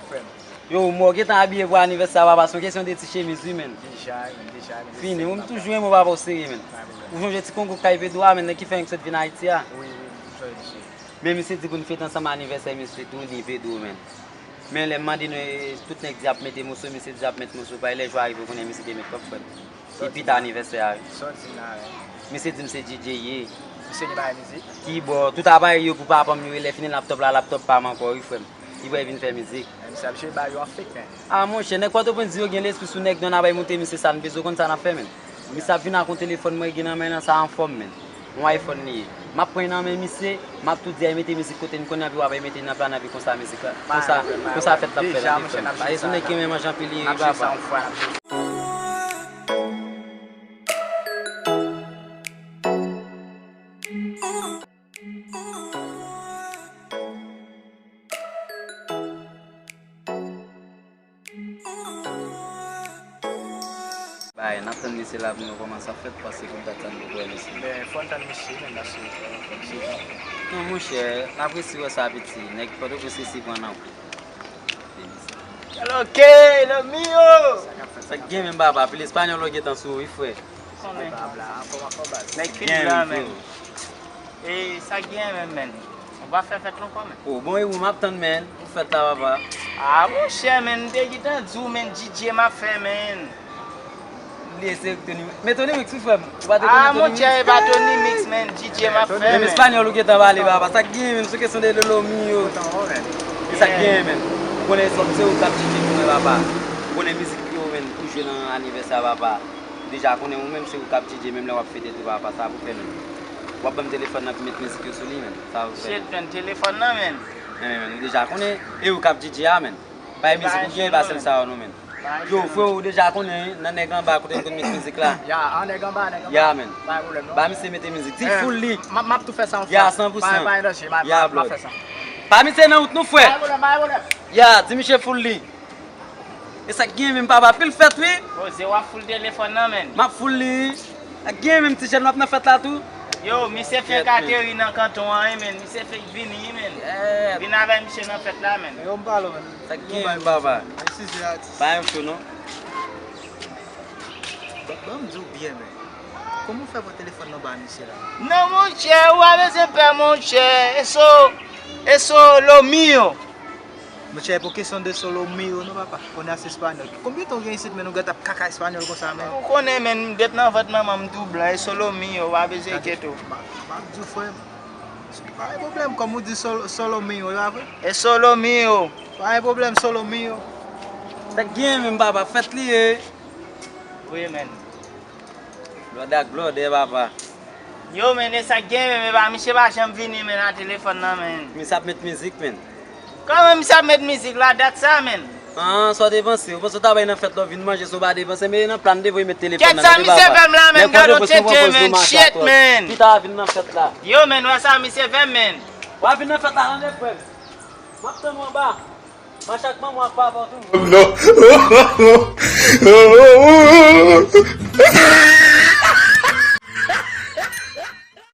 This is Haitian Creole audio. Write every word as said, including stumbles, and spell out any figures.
Frè m. Yo, mò gentan abiye pou anivèsè a, papa, se yon kesyon de ti chemiz, wi, menn. Deja, menn, deja, menn. Fini, mwen toujou renmen w, papa, w serye, menn. Pa pwoblèm. Ou sonje ti konkou k Kay Pedro a, menn, ki fè yon sot vin Ayiti a? Wi, wi, m sonje misye. Men misye di pou n fete ansanm anivèsè misye Tony Pedro, menn. Men lè m mande nou, e, tout nèg di ap mete moso, misye di ap met moso pa l, lè jou a rive, ou konnen misye te met kòb, frè m. Epi ta anivèsè a, wi. Sa w di m la, wi. Misye di m se D J ye. Misye gen bagay mizik? Kibò, tout aparèy yo pou papa m yo, e lè fini laptòp la, laptòp pa m ankò, wi, frè m. Li prè vin fè mizik. Men misye ap jwe ba yo an fake, men. A, monchè, nèg Pòtoprens di yo gen lespri sou nèg, nou n a bay moute misye sa, n bezwen konn sa n ap fè, menn. Misye ap vin ak yon telefòn mwen gen nan men l lan, sa anfòm, menn. Yon iPhone li ye. M ap pran nan men misye, m ap tou di a mete mizik kote n konnen, anpi w ap mete nan pla n, anpi konsa mizik la. Konsa, konsa fèt l ap fèt, anpi fè m. Pase sou nèg ki renmen manje anpil li ye, papa. Bay, n ap tann misye la pou nou kòmanse ap fèt, paske pou dat sa n poko wè misye. Men, fò n tann misye, men, paske, fò misye. Non, monchè, n ap resi wè sa piti. Nèg Pòtoprens resi pran nan kou. Hello, K, lo mío! Sa k gen menm, papa? Pil espanyòl ou gentan sou ou, wi, frè. Konnen. Nèg Fidel la, menm. E sa k gen menm, menm? Ou pa fè fèt la ankò, menm? O, bon, e ou m ap tann, menm, pou fèt la, papa. A, monchè, menm, m te gentan di w, menm, D J m ap fè, menm. Bliye se Tony. Men Tony Mix, wi, frè m. Ou pa te konnen Tony Mix? A, monchè, e pa Tony Mix, menm, D J m ap fè, menm. Menm espanyòl ou gentan pale, papa. Sa k gen, menm, sou kesyon de Lolo Mio. E sa k gen, menm. Ou konnen se ou k ap D J pou mwen, papa. Ou konnen mizik yo, menm, pou jwe nan anivèsè a, papa. Ou deja konnen ou menm se ou k ap D J menm lè w ap fete tou papa, sa pou fè menm. W ap ban m telefòn nan pou met mizik yo sou li menm, sa pou fè menm. Shit, menm, telefòn nan, menm. Men, men, men, ou deja konnen e ou k ap D J a menm. Pa e mizik ou gen, e pa sèl sa yo non menm. Yo, frè, ou deja konnen nan nèg anba kote n konn met mizik la. Ya, an nèg anba, nèg anba. Ya, menm. Pa gen pwoblèm non. Ba misye mete mizik. Di full li. M ap, m ap tou fè sa yon fwa. Ya, san pou san. Pa, pa gen danje, m ap, m ap fè sa. Pa misye nan wout nou, frè. Pa gen pwoblèm, pa gen pwoblèm. Ya, di misye full li. E sa k gen menm, papa, pil fèt, wi. Poze, w ap full telefòn nan, menm. M ap full li. Sa k gen menm, ti jèn, w ap nan fèt la tou? Yo, misye fenk ateri nan kanton an, wi, menm. Misye fenk vini, wi, menm. Vin avèk misye nan fèt la, menm. Yo, m pale w, menm. Sa k gen menm, papa? Eskize, atis. Pa yon cho, non. Ban, ban m di w byen, menm. Kòman w fè pran telefòn nan ba misye la? Non, monchè, ou pa bezwen pè, monchè. Eso, eso lo mío. Monchè, e pa kesyon de solo mío non, papa. Konnen a se espanyòl. Konbyen tan w gen isit, men nou gentan ap kaka espanyòl konsa, men? Ou konnen, men, m det nan vant manman m tou blan, e solo mío, pa bezwen enkyete w. M ap, m ap di w, frè m. Pa gen pwoblèm, kòm ou di solo, solo mío, e pa vre? E solo mío. Pa gen pwoblèm, solo mío. Sa k gen menm, papa, fèt li ye. Wi, men. Blòdè ak blòdè, papa. Yo, men, e sa k gen, men, men, pa, misye pa janm vini, men, nan telefòn nan, men. Misye ap met mizik, men. Kòman misye ap met mizik la, dat sa, men? An, sa w te panse? Ou panse w ta bay nan fèt la, w vin manje, si w pa depanse, men nan plan de voye met telefòn nan, tande papa. Kèt sa misye fè m la, men, gade yon tchetche, men, shit, men. Pita vin nan fèt la. Yo, men, wè sa misye fè m, men. W a vin nan fèt la, tande, frè m. M ap tann ou anba. Mache ak manman w ak papa w tou. Non.